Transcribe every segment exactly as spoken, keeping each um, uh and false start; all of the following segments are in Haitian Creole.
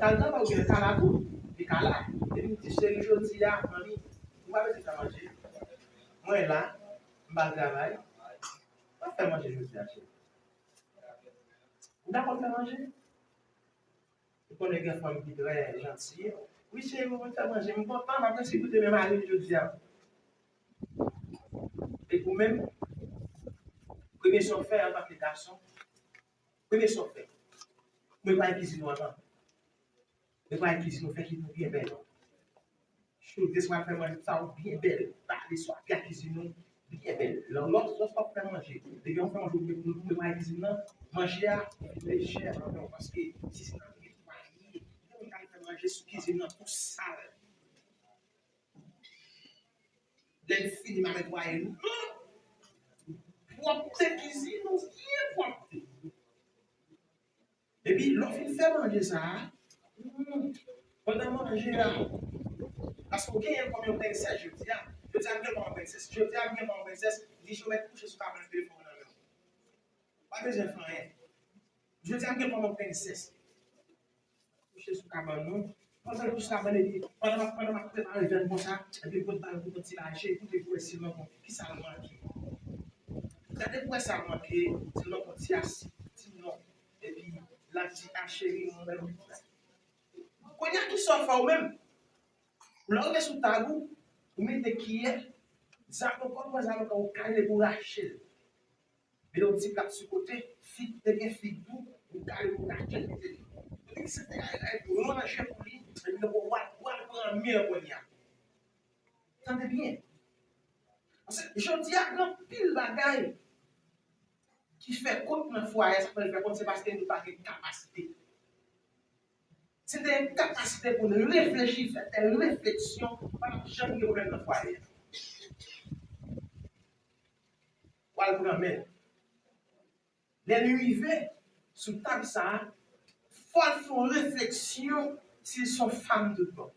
Kal travay oubyen kala tou. Li kala. Epi m di, cheri, jodi a, manmi, ou pa bezwen fè manje. Mwen la, m pa al travay. M ap fè manje jodi a, cheri. Ou dakò fè manje? Ou konnen gen fanm ki trè janti. Wi, cheri, mwen fè manje. M kontan, m ap resi koute men mari m jodi a. E ou menm, premye sa w fè antanke gason, premye sa w fè, prepare kizin ou anvan. Prepare kizin ou, fè kizin ou byen bèl. Choute swa fè manje sa ou byen bèl. Pale swa fè kizin ou byen bèl. Lè w lòt lòt w ap fè manje. Depi yon fè manje ou met nou prepare kizin nan, manje a lejè nan men w paske kizin nan netwaye. Yon moun k al fè manje sou kizin nan tou sal. Lè l fini m a netwaye l. Non! Pwòpte kizin ou byen pwòpte. Epi lè w fin fè manje sa a, hmm, pandan manje a, paske w genyen l kòm yon prensès jodi a. Jodi a m gen l kòm yon prensès. Jodi a m gen l kòm yon prensès. Li jwe mèt kouche sou kabann telefòn nan men w. Pa bezwen fè anyen. Jodi a m gen l kòm yon prensès. Kouche sou kabann nou. Pandan l kouche sou kabann epi pandan m ap pandan m ap prepare vyann konsa, epi m pot ba l yon ti laje, koute pou wè si l nan bon. Kisa l manke? Gade pou wè sa l manke, si l nan bon ti asid, ti non. Epi l ap di, a cheri, mwen menm. Kounye a kisa w fè ou menm? Lè w rive sou tab ou, ou mete kiyè, zavoka, ou pran zavoka, ou kale pou rache l. Vide yon ti plat sou kote, fig, te gen fig tou, ou kale pou rache l mete li. Ou te ki sante ay ay pou ranje pou li, epi w al, w al pran men an kounye a. Tande byen. Paske jodi a, gen anpil bagay ki fè kont nan fwaye a, sa fè l fè kont, se paske nou pa gen kapasite. Si n te gen kapasite pou n reflechi, fè de refleksyon, pa t ap janm gen pwoblèm nan fwaye a. W al pran men l. Lè li rive sou tab sa a, fò l fè yon refleksyon si l se yon fanm tout bon.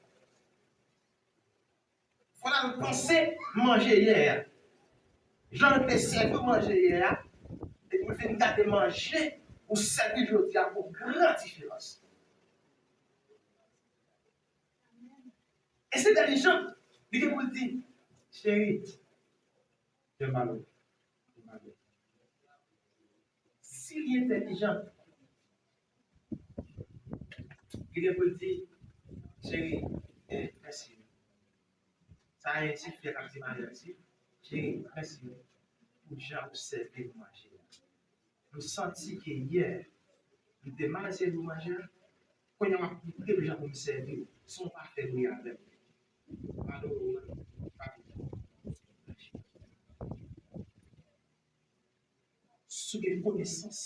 Fò l al panse manje yè a. Jan l te sèvi w manje yè a, epi w fin gade manje ou sèvi jodi a, gon gran diferans. E se entèlijan, li gen pou l di, cheri, fè m mal. Si li entèlijan, li gen pou l di, cheri, eh, mèsi. Sa e ti fi a k ap di mari a, cheri, mèsi pou jan ou sèvi m manje a. M santi ke yè, m te mal sèvi w manje a. Kounye a w ap montre m jan pou m sèvi w, san w pa fè bri avè m. Padone w, padone w. Si w gen konesans,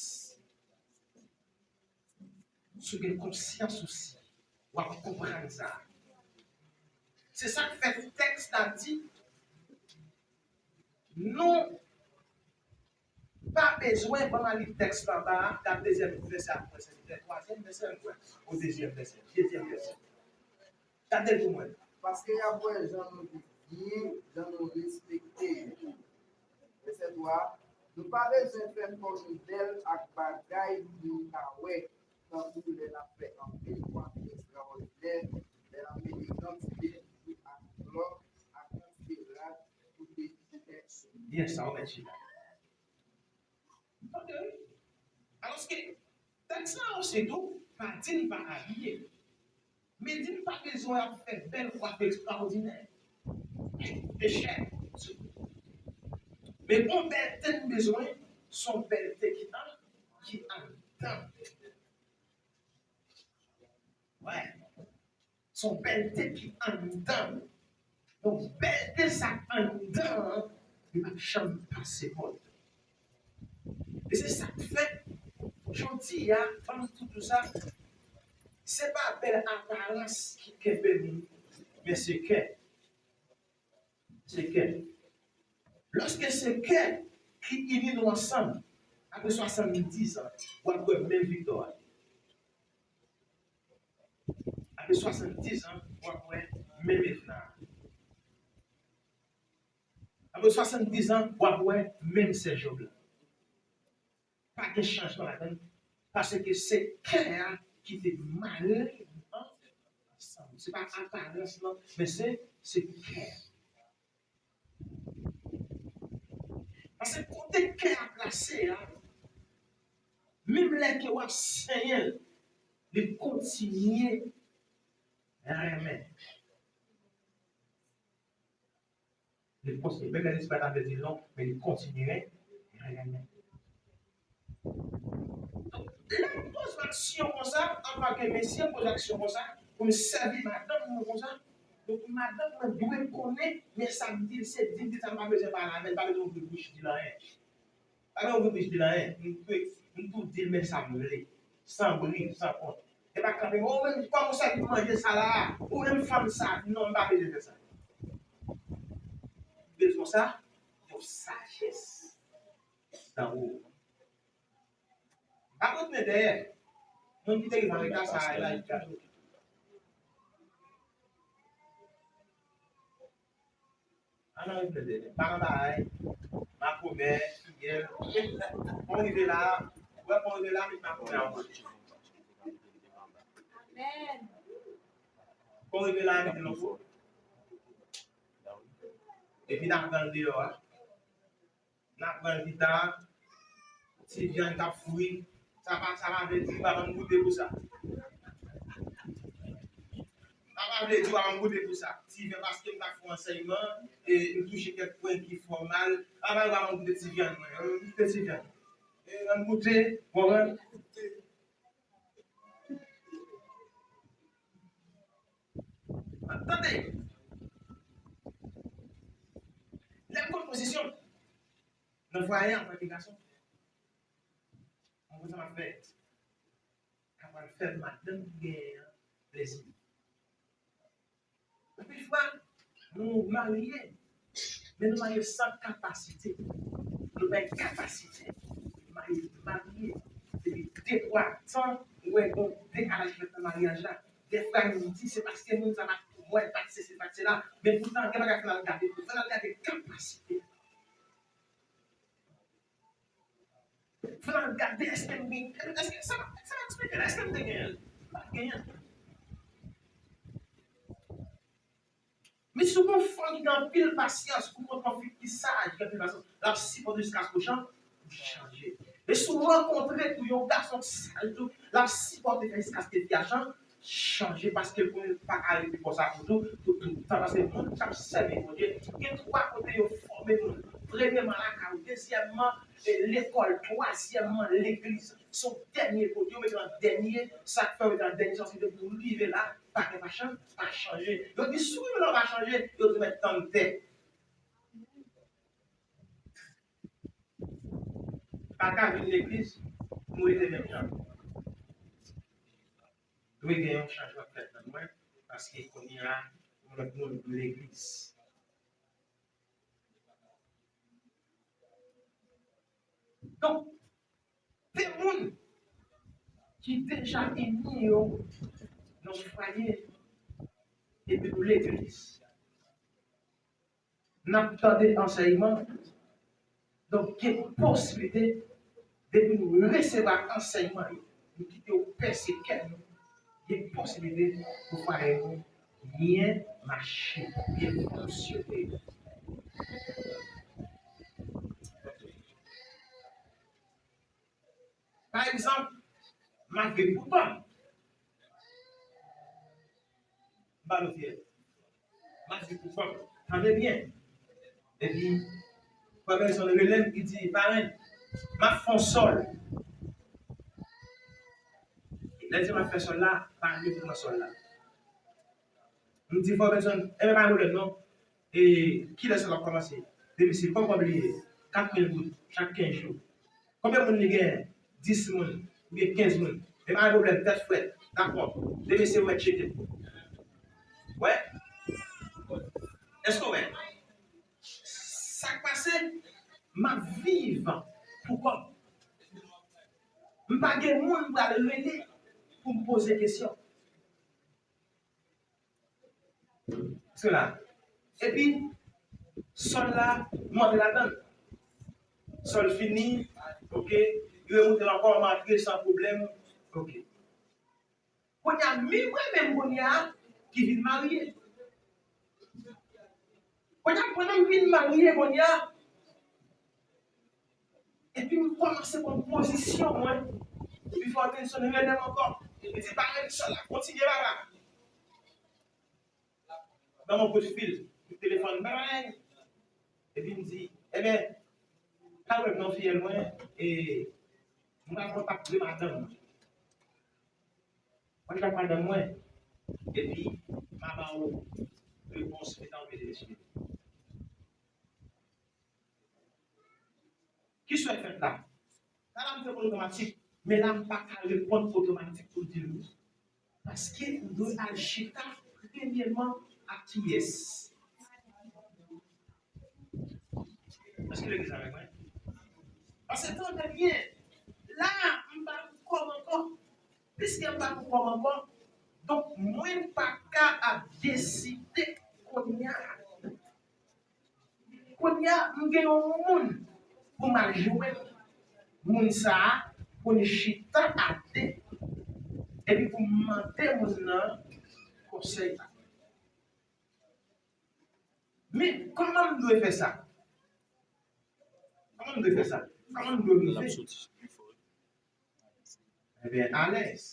si w gen konsyans osi, w ap konprann sa. Se sa k fè tèks la di, nou pa bezwen, ban m al li tèks la anba a, gad dezyèm vèsè a, mwen se twazyèm vèsè, mwen, ou dezyèm vèsè, dezyèm vèsè. Gade l pou mwen. Paske y ap wè jan nou viv byen, jan nou respekte yo. Vèsè twa, nou pa bezwen fè kò nou bèl ak bagay moun ka wè, tankou lè n ap fè anpil kwafi ekstraòdinè, lè n ap mete kantite bijou ak lò ak kantite rad pou te byen sou nou. Byen sa, ou mèt chita. Ok. Alòske, tèks la osi tou pa di n pa abiye. Men di n pa bezwen ap fè bèl kwafi ekstraòdinè. E chè. Men bon bèlte n bezwen, se yon bèlte ki nan, ki anndan. Wè. Se yon bèlte ki anndan. Donk, bèlte sa k anndan an, li p ap janm pase mòd. E se sa k fè, jodi a, ban m tou di w sa, se pa bèl aparans ki kenbe moun, men se kè. Se kè. Lòske se kè ki ini nou ansanm, apre swasanndiz an, w ap wè menm Victor a. Apre swasanndiz an, w ap wè menm Evna. Apre swasanndiz an, w ap wè menm sè Job la. Pa gen chanjman ladan l, paske se kè a ki te mare Se pa aparans lan, men se, se kè. Paske kote kè a plase a, menm lè ke w ap senyen l, li kontinye renmen. Li kontinye, menm lè Lespri a ta vle di l non, men li kontinye renmen. Donk, lè m poze aksyon konsa, antanke mesye, m poze aksyon konsa, pou m sèvi madanm mwen konsa, donk madanm mwen dwe konnen, men sa m di l, se di m, di sa m pa bezwen pale avè l, pa bezwen ouvri bouch di l anyen. Pa gen ouvri bouch di l anyen. M tou, m tou di l men sa m vle. San bri, san kont. E pa kanpe, ou menm kòman w sèvi manje sa la? Ou menm fanm sa? Non, m pa bezwen fè sa. M bezwen sa, yon sajès. Tankou. M pa retounen dèyè. Moun ki te rive an reta sa a la, li gato. Ann al plede. Paran bagay, makomè, fiyèl. Bon rive la, wè bon rive la, met makomè an kote. Bon rive la, mete l an kote. Epi n ap pran l deyò a. N ap pran l pita. Ti vyann k ap fri. Sa pa, sa pa vle di pa ban m goute pou sa. Sa pa vle di pa ban m goute pou sa. Ti vyann paske m t ap fè ansèyman, e m touche kèk pwen ki fè w mal. Sa pa vle pa ban m goute ti vyann mwen. Ann goute ti vyann. E ann goute, konprann? Tande. Lè m pran pozisyon nan fwaye an, antanke gason, mwen konn sa m ap fè. Kapab fè madanm ki genyen an plezi. Anpil fwa, nou marye, men nou marye san kapasite. Nou pa gen kapasite. Nou marye, marye, depi de twa tan, ou wè gon dekalaj fèt nan maryaj la. Dèfwa, nou di, se paske moun sa pa t pou mwen, pa t sesi, pa t sela. Men poutan, gen bagay fò n al gade, fò n al gade kapasite. Fò n al gade, èske m gen, èske sa, sa eksplike, èske m te genyen l? M pa t genyen l. Men si w gon fanm ki gen anpil pasyans, ou kontre yon fi ki saj, ki gen anpil pasyans, l ap sipòte w jiskaske w chan-, w chanje. Men si w rankontre tou yon gason ki saj tou, l ap sipòte w jiskaske fi a chan-, chanje, paske l konnen l pa ka rete konsa pou tou, pou tout tan, paske moun k ap sèvi Bondye, gen twa kote yo fòme moun. Premyèman, lakay ou, dezyèmman, e, lekòl, twazyèmman, legliz. Se yon dènye kote, yo mete w an dènye, sa k fè yo mete w an dènye, se paske depi w rive la, pa gen pa chan-, pa chanje. Yo di, si w rive la, w pa chanje, yo di, mèt tann tè. Pa ka vin legliz, nou rete menm jan. Dwe gen yon chanjman k fèt nan mwen, paske kounye a, yon lòt moun legliz. Donk, de moun ki deja ini yo nan fwaye, epi nou legliz. N ap tande ansèyman. Donk, gen posiblite, depi nou resevwa ansèyman yo, nou kite yo pèse kè nou, gen posiblite pou fwaye nou byen mache, byen fonksyone. Pa egzanp, m ap viv pou kò m. M pa nou fyè. M ap viv pou kò m. Tande byen. Epi, frè Benson rele m, li di, "Parenn, m ap fè yon sòl." Lè l di m ap fè sòl la, pa bliye pou m fè sòl la. M di, "Frè Benson, enben pa gen pwoblèm non. E kilè sòl la ap kòmanse?" Depi se pa bliye, kat mil goud chak kenz jou. Konbyen moun li genyen? Dis moun, oubyen kenz moun. E pa gen pwoblèm, tèt frèt. Dakò. Demen se wè tcheke. Wè? Èske w wè? Sa k pase? M ap viv pou kò m. M pa gen moun m pral rele pou m poze kesyon. Sela. Epi, sòl la, m antre ladan l. Sòl fini, oke. Yo remoute l ankò, m antre san pwoblèm, oke. Kounye a, mi mwen menm kounye a, ki vin marye. Kounye a, pandan m vin marye, kounye a, epi m kòmanse konn pozisyon mwen, epi fò Wilson rele m ankò. Li di, "Pa rele sè la, kontinye, papa." Ban m yon kout fil, kout telefòn, bay. Epi m di, "Ebyen, pa wè m non, fiyèl mwen, e m pral kontakte madanm mwen. Mwen kontakte madanm mwen, epi m a ba w repons etan w vle deside." Ki swè fèt la? Sa la m te konn otomatik, men la m pa ka reponn otomatik pou l di l wi. Paske m dwe al chita premyèman ak kiyès? Èske legliz avèk mwen? Paske tande byen, la, m pa pou kò m ankò. Piske m pa pou kò m ankò, donk mwen pa ka ap deside kounye a. Kounye a, m gen yon moun pou m al jwenn. Moun sa a, pou n chita a de, epi pou m mande moun nan konsèy la. Men, kòman m dwe fè sa? Kòman m dwe fè sa? Kòman m dwe rive? Ebyen, alèz.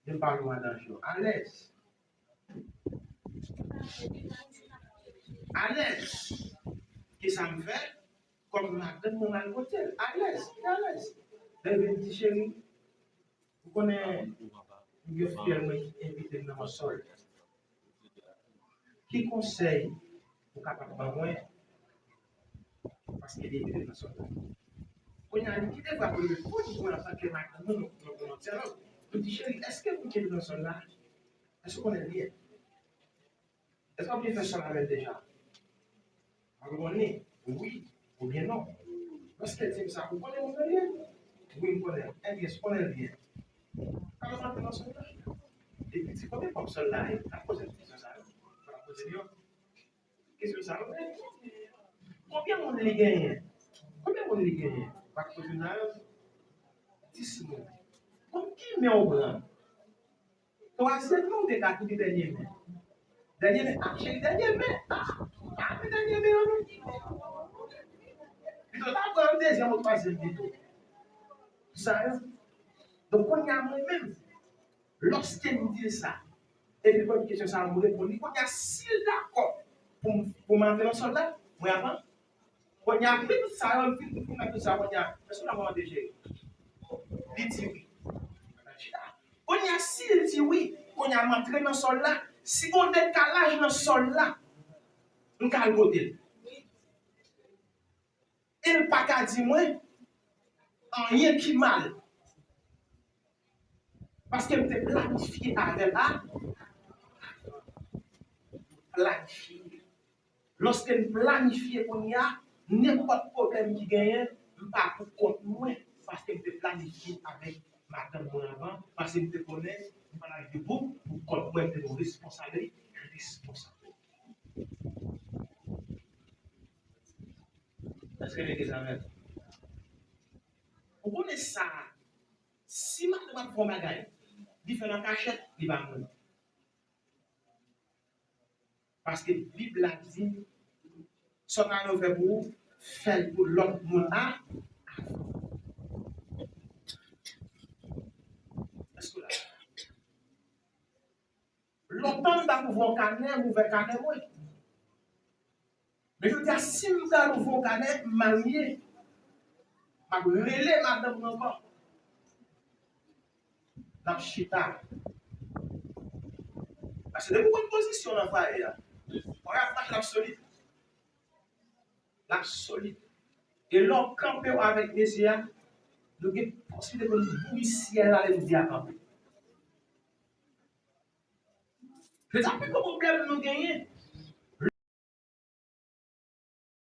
Jan m pale w a Dancho, alèz. Alèz. Kisa m fè? Kòm madanm mwen m al kote l. Alèz, li alèz. Lè l vin di, "Cheri, ou konnen, m gen fiyèl mwen ki envite m nan mansòl. Ki konsèy ou kapab ban mwen?" Paske li envite m nan sòl la. Kounye a, li kite vwa pou l reponn mwen antanke madanm mwen, nou, nou, nou, nou, nou, nou di, "Cheri, èske m envite l nan sòl la? Èske w konnen l byen? Èske w ap byen fè sòl avè l deja?" Mwen reponn li, "Wi oubyen non." Lòske l di m sa, "Ou konnen mwen byen?" "Wi, m konnen l." "Ebyen, si w konnen l byen, ka w antre nan sòl la?" Epi di, "Konbyen kòb sòl la ye?" N ap poze l kesyon sa yo. N ap poze l yo. Kesyon sa yo. Konbyen moun li genyen? Konbyen moun li genyen? N ap poze l sa yo. Dis moun. Bon, ki men w pran? Twazyèm nan, ou te ka kite dènye men. Dènye men, ah, cheri, dènye men, ah, pa men dènye men an non. Pito ta pran dezyèm ou twazyèm pito. Sa yo. Donk, kounye a mwen menm, lòske m di l sa, epi l poze kesyon sa a, m reponn li, kounye a, si l dakò pou m, pou m antre nan sòl la, mwen avan, kounye a, m di tout sa yo, m fin, m fin fè tout sa, kounye a, èske w dakò antre, cheri? Li di wi. Kounye a, si l di wi, kounye a, m antre nan sòl la. Si gon dekalaj nan sòl la, m ka al kote l. E l pa ka di mwen anyen ki mal. Paske m te planifye avè l a, planifye. Lòske n planifye kounye a, nenpòt pwoblèm ki genyen, m pa pou kont mwen, paske m te planifye avèk madanm mwen avan, paske m te konnen m pa t ap debout pou kont mwen, m te gen yon responsablite, responsab. Èske legliz avè m? Ou konnen sa, si madanm ap fè yon bagay, li fè l an kachèt, li pa mouri. Paske Bib la di, sa w ta renmen fè pou ou, fè l pou lòt moun a. Èske w la? Lontan m t ap ouvè yon kanè, m ouvè kanè mwen. Men jodi a, si m pral ouvè yon kanè, m marye. M ap rele madanm mwen ankò. N ap chita. Paske depi w pran pozisyon nan fwaye a, fwaye a ap mache, l ap solid. L ap solid. E lè w kanpe w avèk Mezi a, nou gen posiblite pou nou bouri syèl la lè Mezi a kanpe. Se sa pi gwo pwoblèm nou genyen.